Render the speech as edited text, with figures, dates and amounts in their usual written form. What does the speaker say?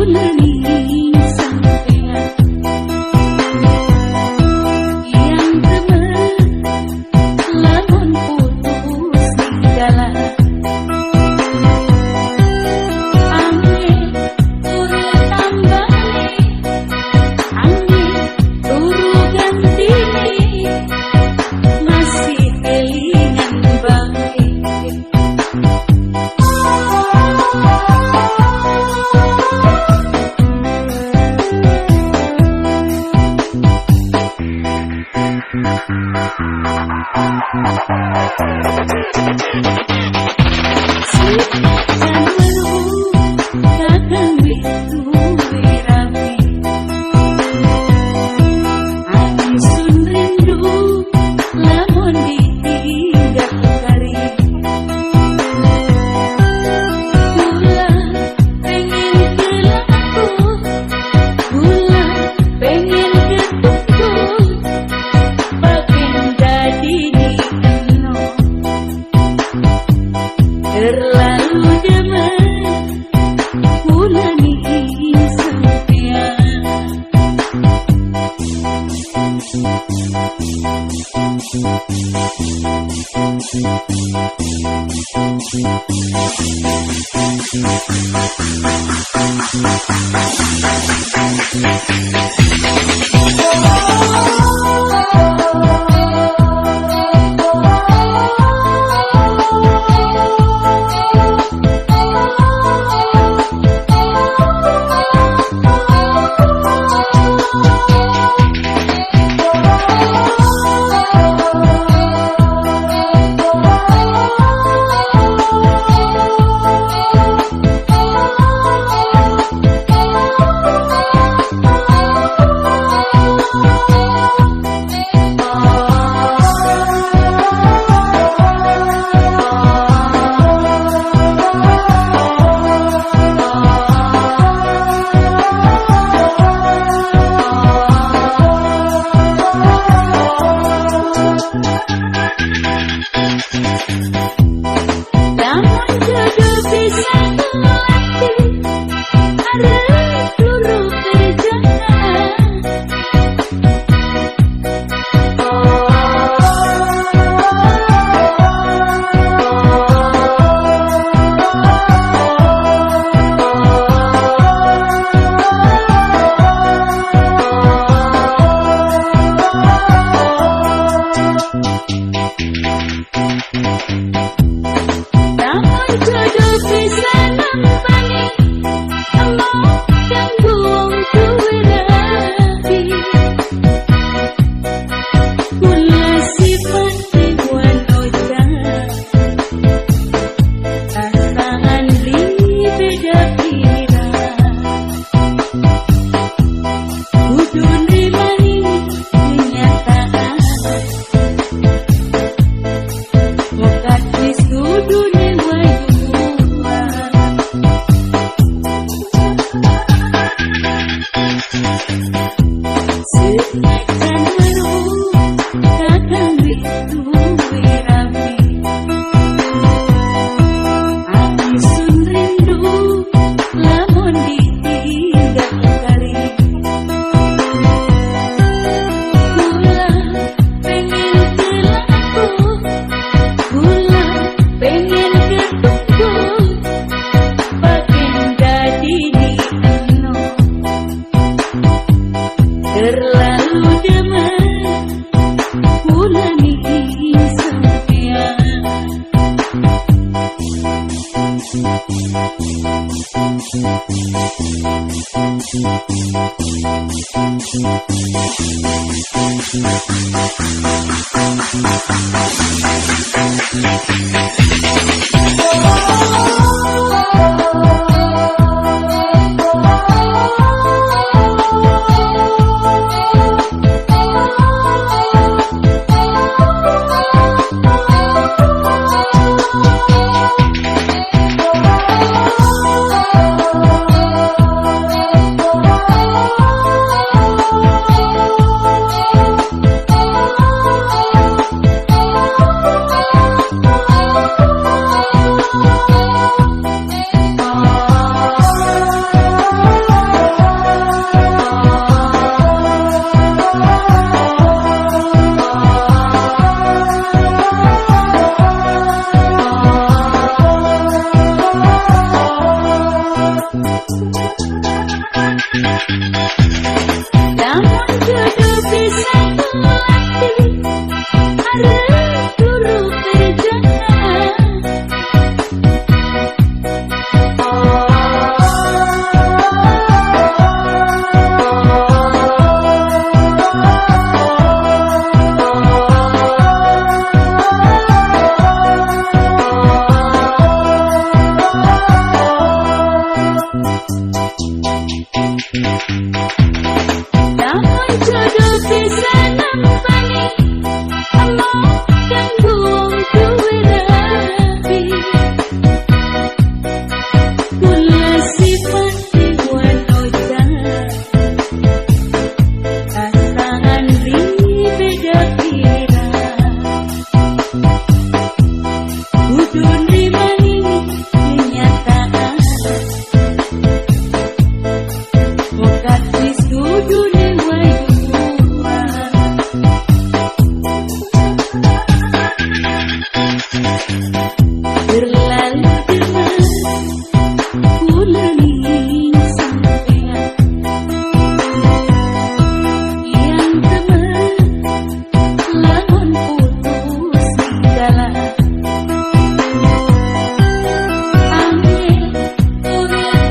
Kula sampean yang temen lamun putus tinggalan. Angin turu tambani, angin turu ganti, masih kelingan bae. Senajan weruh kakang wis duwe rabi, Ingsun rindu lamun ditinggal kari. Kula pengen kelaku, kula pengen ketunggu, bagen dadi eno. Terlalu demen kula ning sampean. Lamun jodoh bisa ngelatih, arep luru perjalanan. Lamun jodoh bisa nampani, emoh kanggo wong duwe rabi. Kula sifate wanoja, pasangan li beda pira. Kudu nrimani kenyataan, mokat wis kudune wayuhan. Senajan weruh kakang wis duwe rabi, Ingsun rindu lamun ditinggal kari. Kula pengen kelaku, kula pengen ketunggu, bagen dadi eno. Terlalu demen kula ning sampean. Lamun jodoh bisa kulati, arep turu perjana. Lamun jodoh bisa nampani.